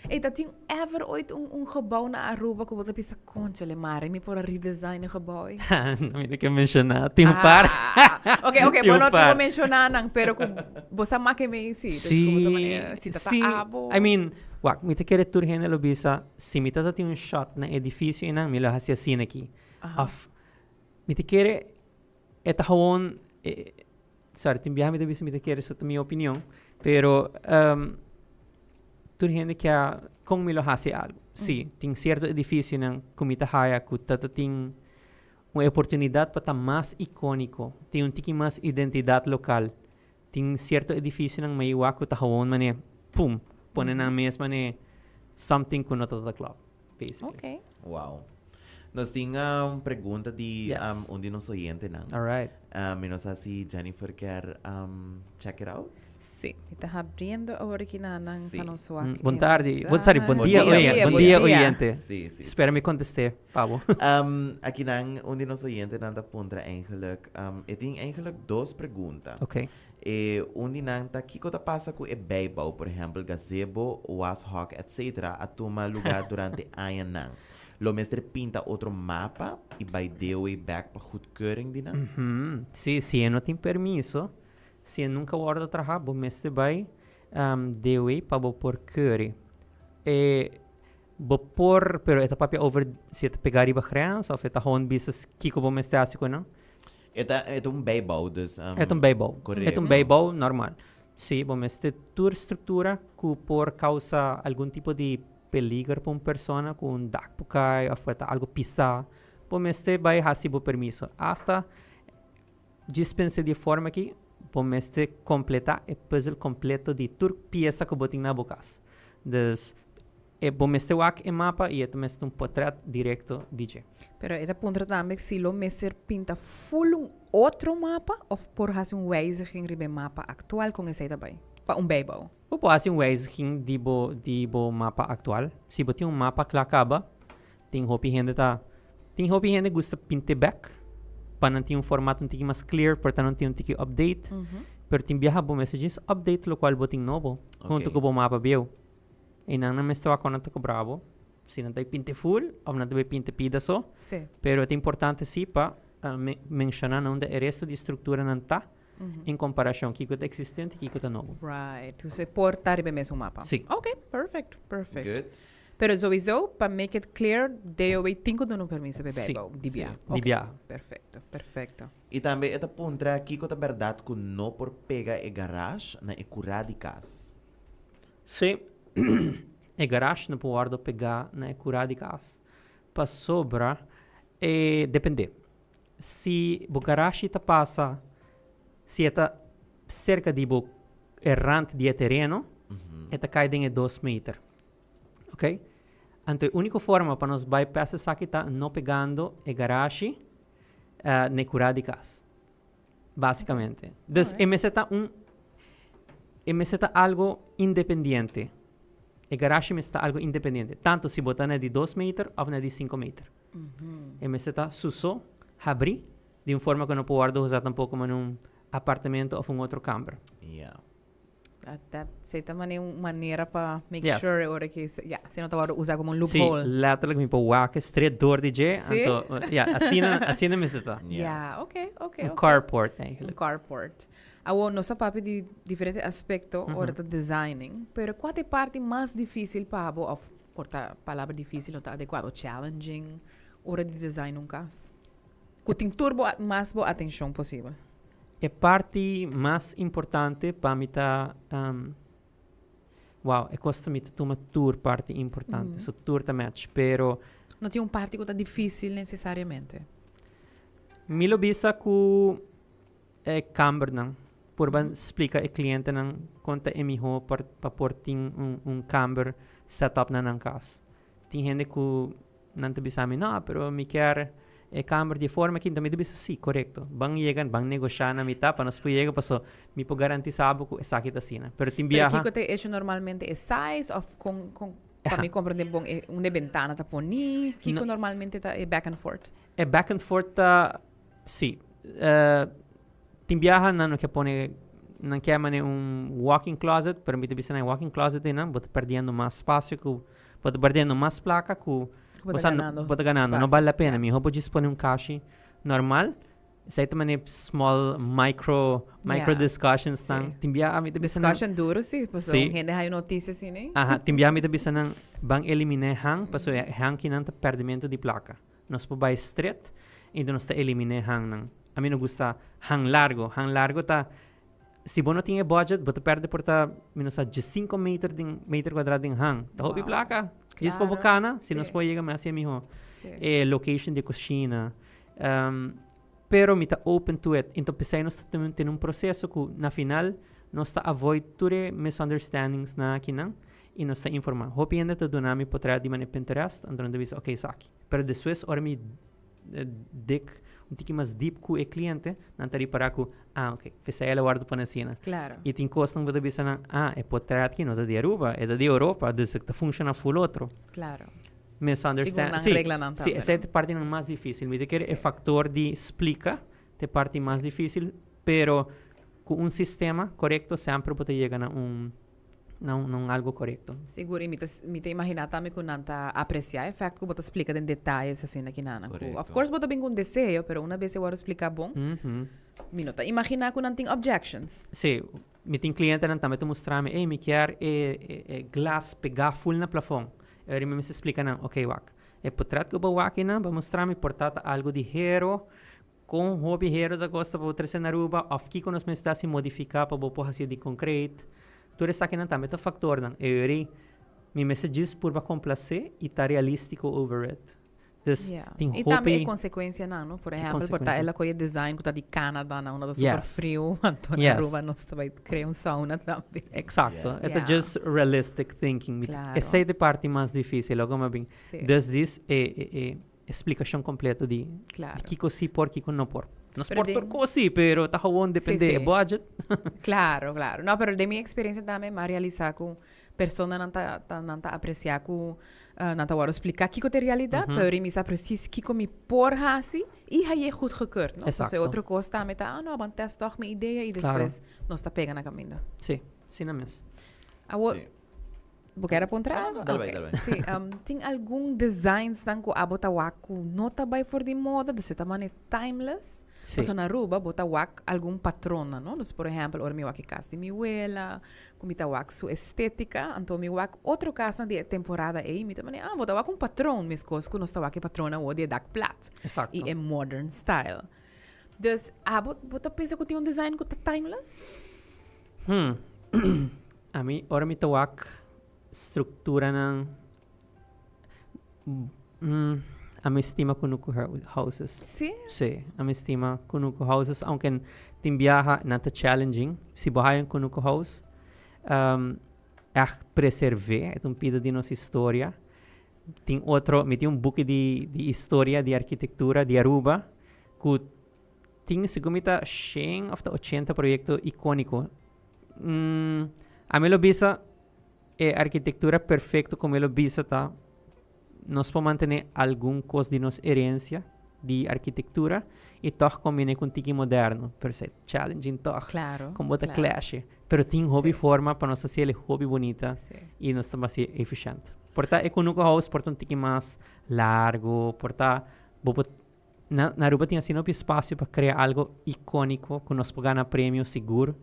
Ey, ta tin ever ooit un, un gebouw na Aruba cu bo ta bisa, conchale mare, mi por a redesign e gebouw ey? No mi no ke menciona. Tin un par. Ah, ok, Tin bo un no tin par. bo menciona nan, pero cu bo sa make me si. Dus cu bo ta manera, si ta ta sí. abo. I mean, wak, mi ta kere tur hende lo bisa, si mi tata tin un shot na edificio einan, mi lo haci asina aki. Of, mi ta kere e ta gewoon, e, sorry, tin biaha mi ta bisa mi ta kere, eso ta mi opinion, pero tur hende ke a, kon mi lo hasi algo? Si, tin cierto edificionan ku mi ta haya ku ta ta tin un oportunidad pa ta mas iconico, tin un tiki mas identidad local. Tin cierto edificionan mei wak ku ta gewoon mane pum, pone nan mes mane something ku no ta ta klop, basically. Okay. Wow. Nos tin un pregunta di Yes. un di nos oyentenan. All right. Mi no sa si Jennifer kier check it out. Sí, mi ta habriendo awor aki na nan Sí. pa nos wak Bon e tardi. Bon, sorry, bon Bon dia, dia, oye- bon bon dia, dia. oyente. Sí. Spera mi contesté, Pabo. Aki nan un di nos oyentenan ta puntra eigenlijk, e tin eigenlijk dos pregunta. Ok. E un di nan ta kiko ta pasa ku e bijbouw, por ehempel gazebo, washok etc. A tuma lugar durante añanan. Lo mester pinta otro mapa y bai DOE bek pa goedkeuring di nan? Mhm. Sí, si e no tin permiso, si e nunca wordo traha, bo mester bai DOE pa bo por keuri. E bo por, pero e ta papia over si e ta pega riba grens of e ta gewoon bisa kiko bo mester hasi ku nan. E ta, e ta un bijbouw, dus... E ta un bijbouw. Correcto. E ta un bijbouw normal. Sí, bo mester tur structura cu por causa algun tipo di peliger pa un persona, cu un dak por cay of por ta algo pisa, bo mester bay haci bo permiso. Hasta djis pensa di e forma aki, bo mester completa e puzzel completo di tur pieza cu bo tin na bo cas. Dus, E bo mester wak e mapa y e ta mester un potret directo di dje. Pero e ta puntra tambe si lo mester pinta full un otro mapa of por haci un wijziging riba e mapa actual con esey ta bay pa un bijbouw. Bo por haci un wijziging di bo di bo mapa actual. Si bo tin un mapa cla caba, tin hopi hende ta tin hopi hende gusta pint'e bek pa nan tin un formato un tiki mas clear, por ta nan tin un tiki update. Pero tin biaha bo mester djis update locual bo tin nobo hunto cu bo mapa bieu. E nan nan mester wak nan ta cobra bo, si nan ta bay pinta full of nan ta bay pinta pida so. Sí. Pero ta importante si pa menciona na unda e resto di structuranan ta en comparacion kico ta existente y kico ta nobo. Right. Dus e por ta riba e mesun mapa. Sí. Ok, perfect, perfect. Good. Pero sowieso, pa make it clear, DOW tin cu duna un permiso pa e Sí. bijbouw, di Sí. bia. Di bia. Perfecto, perfecto. Y tambe e ta puntra kico ta berdad cu no por pega e garage na e cura di cas. Sí, e garage no por wòrdu pegá na e kurá di kas, pasobra e dependé. Si bo garashi ta pasa, si e ta serka di bo e rant di e tereno, e ta kai den e dos meter. Oké? Anto e úniko forma pa nos bypass esaki ta no pegando e garashi na e kurá di kas. Básicamente. Dus e mester ta un e mester ta algo independiente. E garashi mester ta algo independiente. Tanto si bo ta na di dos meter of na di cinco meter. E mester ta su so, habrí, di un forma cu no por wordo usa tampoco como un apartamento of un otro camber. Ja. Dat, dat, esey ta mane un manera pa make sure e ora ki, ya, si no ta wòrdu usa komo un loophole. Sí, letterlijk mi por wak straight door di dje, Sí? anto, ya, asina, asina mester ta. Ya, oké, oké, Un oké. carport Un eigenlijk. carport. Awor, nos a papia di diferente aspecto ora ta designing, pero cua ta e parti mas dificil pa bo, of por ta palabra dificil no ta adecuado, challenging, ora di design un cas? Cu tin tur bo mas bo atencion posibel. E parti mas importante pa mi ta, wow, e cos ta mi ta tuma tur parti importante, so tur ta match, pero. No tin un parti cu ta dificil necesariamente. Mi lo bisa cu e kambernan. Purba splica e clientenan con ta e miho pa por tin un kamber set up na nan cas. Tin hende cu nan ta bisa mi, no, pero mi kier e kamber di e forma aki. Enton mi ta bisa, si, corecto. Ban yega, ban negosha na mitad pa nos por yega paso mi por garantisa bo cu esaki ta asina. Pero tin Pero biaha. kico ta e hecho normalmente? E size of con, con, pa mi comprende bon e unda e bentana ta poni? Kico normalmente ta e back and forth? E back and forth ta, si, tin biaha nan no ke pone, nan ke mane un walk-in closet, pero mi ta bisa nan e walk-in closet einan bo ta perdiendo mas spacio ku, bo ta perdiendo mas plaka ku Ku bo ta ganando. Bo ta ganando, no bal la pena. Miho bo djis pone un kashi normal. Esei ta mane small micro, micro discussions nan. Tin biaha mi ta bisa nan. Discussion duro si, pasobra un hende haya noticia asina. Aha, tin biaha mi ta bisa nan ban elimina e hang, pasobra e hang kinan ta perdimento di plaka. Nos por bai stret i nos ta eliminá e hangnan. Ami no gusta hang largo. Hang largo ta, si bo no tin e budget, bo ta perde por ta, mi no sa, diesinco meter den, meter cuadra den hang. Ta hopi placa. Djis pa bo cana, si nos por yega mi haci e miho. E location di e cushina. Pero mi ta open to it. Enton p'esei nos ta tene un proceso cu na final nos ta avoid tur e misunderstandings nan akinan i nos ta informa. Hopi hende ta duna mi potret di manera Pinterest, anto nan ta bisa, ok, esaki. Pero despues ora mi dig un tiki mas deep ku e kliente, nan ta ripará ku, ah, ok, p'esei el a wòrdu pone asina. I tin kosnan ku bo ta bisa nan, ah, e potret aki no ta di Aruba, e ta di Europa, dus e ta funshoná ful otro. Misunderstand. Segun nan Sí, reglanan sí, tambe, esei no? ta e partinan mas difísil. Mi ta kere e faktor di splika ta e parti mas difísil, pero ku un sistema korekto semper bo ta yega na un na un, na un algo korekto. Sigur, i mi ta, mi ta imaginá tambe ku nan ta apresiá e fèkt ku bo ta splika den detayes asina kinanan. Ku, Korekto. of course bo ta bin ku un deseo, pero una bes e wòrdu spliká bon, mi no ta imaginá ku nan tin objections. Sí, mi tin klientenan tambe ta mustra mi, ey, mi kier e, e, e glas pegá ful na plafon. E ora mi mester splika nan, ok wak, e potret ku bo wak einan, bo mustra mi por ta ta algu di hero, Kon hopi hero ta kosta pa bo trese na Aruba of kiko nos mester hasi modifiká pa bo por hasié di konkret. Tur esakinan tambe ta faktornan. E ora mi mester djis purba komplasé i ta realístiko over it. Dus tin I tambe e hopi. konsekuensianan, no? Por E ehèmpel, por ta konsekuensia. el a kohe design ku ta di Canada na unda ta super friu, anto na Aruba nos ta bai krea un sauna tambe. Eksakto. E ta just realistic thinking. Esei ta e parti mas difísil, loke mi a bin. Dus dis e e. E splikashon kompleto di Claro. kiko si por, kiko no por. Nos Pero por tur den- kos si, pero ta gewoon depende sí. e budget. Claro, claro. No, pero den mi experiencia tambe m'a realisa cu personanan ta, ta, nan ta aprecia cu eh, nan ta wòrdu splica kiko ta e realidad, pero mi sa precies kiko mi por haci y haye goedgekeurd, no? Entonces, Exacto. otro cos tambe ta, ah, no, ban test toch mi idea y Claro. despues nos ta pega na caminda. Sí, asina mes. Awor, Sí. Bo kier a puntra No, no, algo? no, dale bai, Ok. dale bai. Sí, tin algun designsnan ku abo ta wak ku no ta bai for di moda, dus e ta mane timeless? Sí. Pasobra na Aruba bo ta wak algun patronnan, no? Dus por ehèmpel ora mi wak e kas di mi wela, ku mi ta wak su estética, anto mi wak otro kasnan di e temporada ei, mi ta mane, ah, bo ta wak un patron, meskos ku nos ta wak e patron awor di e dak plat. Exacto. I e modern style. Dus abo, bo ta pensa ku tin un design ku ta timeless? Hmm. Ami ora mi ta wak structuranan mm, ami stima kunuku houses. Sí? Sí, ami stima kunuku houses, aunke tin biaha nan ta challenging. Si bo haya un kunuku house, um, echt preserve, e ta un pida di nos historia. Tin otro, mi tin un buki di, di historia di arquitectura di Aruba, ku Tin segun mi ta shen of ta ochenta proyecto iconico. Mm, ami lo bisa e arquitectura perfecto como mi lo bisa ta nos por mantene algun cos di nos herencia. di arkitektura i tòg kombiné ku un tiki moderno. Pero esei challenging tòg. Claro, Kon bo ta claro. clash. Pero tin hopi forma pa nos hasiel hopi bunita i nos ta hasi efficient. Por ta e Kunuku House por ta un tiki mas largo, por ta bo por na na Aruba tin asina hopi espacio pa crea algo iconico cu nos por gana premio sigur.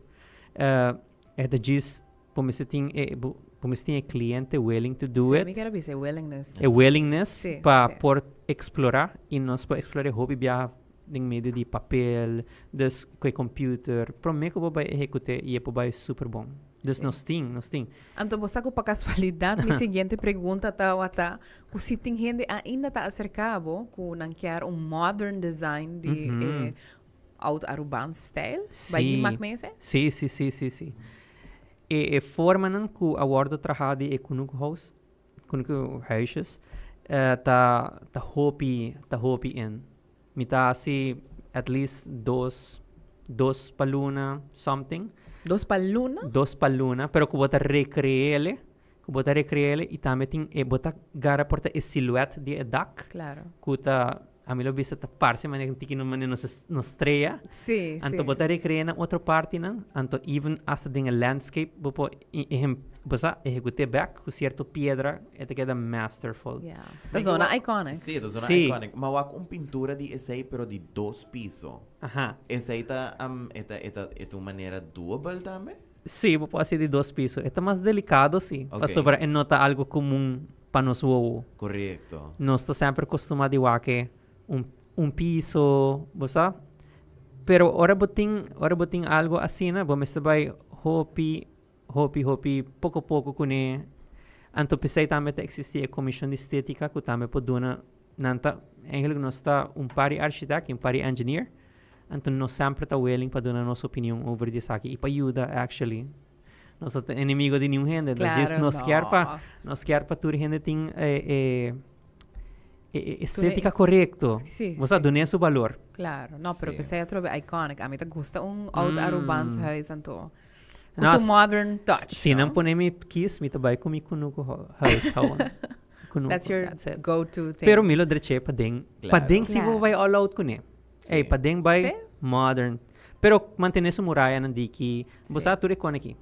E ta djis bo mester tin e bo bo mester tin e cliente willing to do Sí, it. mi kier a bisa e willingness. E willingness pa por explora y nos por explora hopi biaha den medio di papel, dus cu e computer, prome cu bo bay ehecute y e por bay super bon. Dus nos tin, nos tin. Anto bo sa cu pa casualidad mi siguiente pregunta tawata cu si tin hende ainda ta acerca bo cu nan kier un modern design di e oud Arubaans stijl, bay di mak mese? Si, si, si, si, si. E e formanan cu a wordo traha di e Kunuku House, Kunuku Huisjes, ta ta hopi, ta hopi in. Mi ta hasi at least dos, dos pa luna, something. Dos pa luna? Dos pa luna, pero ku bo ta recreele, ku bo ta recreele i tambe tin e, bo ta gara por ta e siluet di e dak. Claro. Ku ta, ami lo bisa ta parse manera un tiki manera nos nos strea. Sí, sí. Anto bo ta recrea na otro partinan, anto even hasta den e landscape bo por bo sa ehecute bek ku cierto piedra. E ta keda masterful. Yeah. Ta zona iconic. Sí, ta zona Sí. iconic. Ma wak un pintura di esei pero di dos piso. Aha. Esei ta, um, e ta, e ta, e ta un manera doable tambe? Sí, bo por hasi di dos piso. E ta mas delicado, sí. Ok. Pasobra e no ta algo comun pa nos wowo. Correcto. Nos ta semper costuma di wak e un, un piso, bo sa? Pero ora bo tin, ora bo tin algo asina, bo mester bai hopi Hopi hopi poko poko kuné. Anto p'esei tambe ta eksistí e komishon di stetika ku tambe por duna nan ta eigenlijk nos ta un par di architect i un par di engineer anto nos semper ta willing pa duna nos opinion over di esaki i pa yuda actually. Nos no ta enemigo di niun hende Claro, djis nos kier pa no. nos kier pa tur hende tin e e e Tur e estetika korekto. Sí, Bo sa sí. dun'é su balor. Claro. No, pero Sí. p'esei atrobe iconic. Ami ta gusta un oud Arubaans huis anto. Ku No, su modern touch. Si nan no? pone mi kies, mi ta bai ku mi kunuku huis gewoon. Kunuku, That's your that's it. go-to thing. Pero mi lo dreché paden. Claro. Paden si bo Claro. bai all out kuné. Sí. Ey, paden bai Sí. modern. Pero mantene su murayanan diki. Bo Sí. sa tur e kon aki.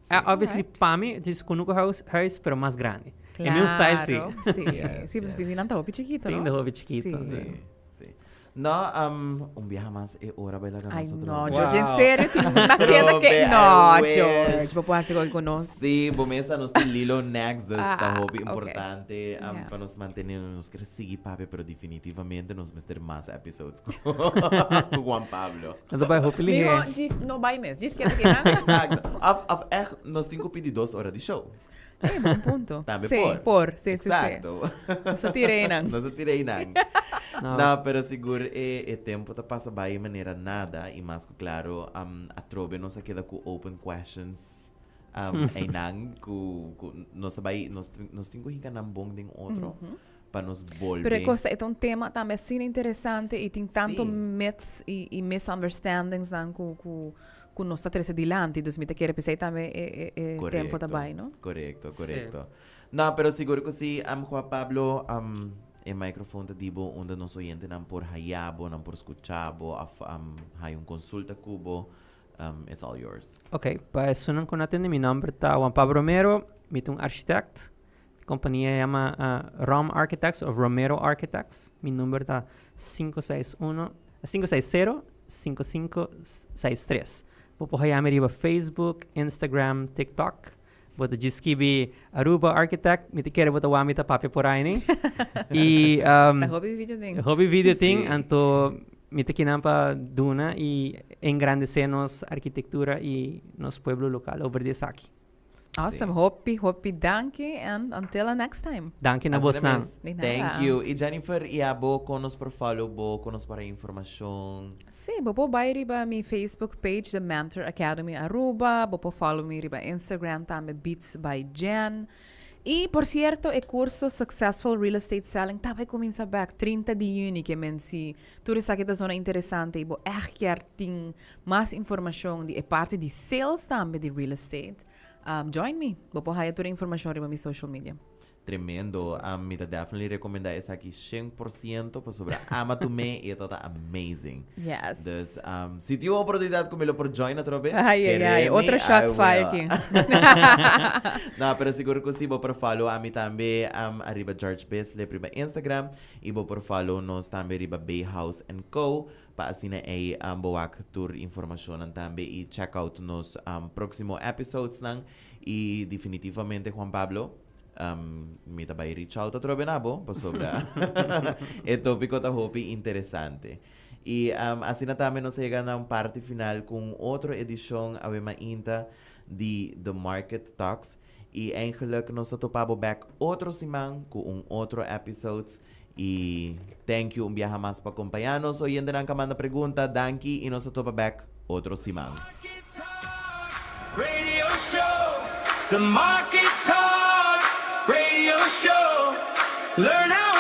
Sí. Ah, obviously, Alright. pa mi, dus kunuku huis, huis, pero mas grandi. E mi un style si. Claro, Sí. Yes, Sí, pues yes. tin nan ta hopi chikito, Tin no? de hopi chikito, Sí. Sí, sí. No, um, un biaha mas e ora bai laga Ay, nos otro. no, Wow. George, en serio, tin una tienda Trobe, que... I No, wish. George, bo por haci con con nos. Sí, bo mesa nos tin Lilo next, dus ta Ah, hopi ok. importante um, Yeah. pa nos mantene, nos quiere sigui papia, pero definitivamente nos mester mas episodes cu cu Juan Pablo. No ta bai hopi lihe. Miho, djis no bai mes, djis keda kinan. Exacto. Of, of echt, nos tin cu pidi dos ora di show. Eh, bon punto. Tambe sí, por. por. Sí, sí, sí. Exacto. Nos ta tira einan. Nos ta tira einan. No. No, pero sigur e, e tempo ta pasa bai manera nada y mas cu claro um, atrobe nos a keda cu open questions um, einan cu, cu nos ta bai nos, nos tin cu hinca nan bon den otro pa nos bolbe. Pero e cosa, e ta un tema tambe asina interesante y tin tanto Sí. myths y, y misunderstandings nan cu, cu, cu nos ta trece dilanti. Dus mi ta kere p'esei tambe e, e, e tempo ta bai, no? Correcto, Sí. correcto. No, pero sigur cu si, um, Juan Pablo, um, e microfoon ta di bo unda nos oyentenan por haya bo, nan por scucha bo, of um, haya un consulta cu bo, um, it's all yours. Ok, pa esunnan cu no a tende mi nomber ta Juan Pablo Romero, mi ta un architect. Mi compania yama uh, Rom Architects of Romero Architects. Mi number ta 561 560 5563. Bo por haya mi riba Facebook, Instagram, TikTok. Bo ta djis skibi Aruba Architect. Mi ta kere bo ta wak mi ta papia por ahí, ne? Y um, Ta hopi video tin. hopi video tin, Sí. anto mi ta kinan pa duna y engrandece nos arquitectura y nos pueblo local over di esaki. Awesome. Hopi, hopi danki and until the next time. Danki na Asina bosnan. mes. Di nada. Thank you. Y Jennifer, y abo con nos por follow bo, con nos para informacion. Sí, bo por bai riba mi Facebook page, The Mentor Academy Aruba. Bo por follow mi riba Instagram tambe, Beats by Jen. Y, por cierto, e curso Successful Real Estate Selling ta bai cuminsa bek 30 di juni, ke men si tur esaki ta zona interesante y bo echt kier tin Mas informacion di e parti di sales tambe di real estate, um, join me. Bo por haya tur e informacion riba mi social media. Tremendo. Um, mi ta definitely recomenda esaki 100% pasobra ama tu me y e ta amazing. Yes. Dus um, si tin un oportunidad cu mi lo por join atrobe, Ay, ay, ay. keremi, Otro I shots will. fired aquí. No, pero sigur cu si bo por follow ami tambe um, ariba George Bislip riba Instagram y bo por follow nos tambe riba Bay House and Co. Pa asina ei um, bo wak tur informacionnan tambe y check out nos um, próximo episodesnan. Y definitivamente Juan Pablo, um, mi ta bai reach out atrobe na bo pasobra e tópiko ta hopi interesante. Y um, asina tambe nos a yega na un parti final ku un otro edishon awe mainta di The Market Talks. Y eigenlijk nos ta topa bo back otro siman ku un otro episode. Y thank you un biaha mas pa acompaña nos. Oyentenan ka manda pregunta, danki y nos ta topa back otro siman. Radio show, the Market Talks Radio Show. Learn how.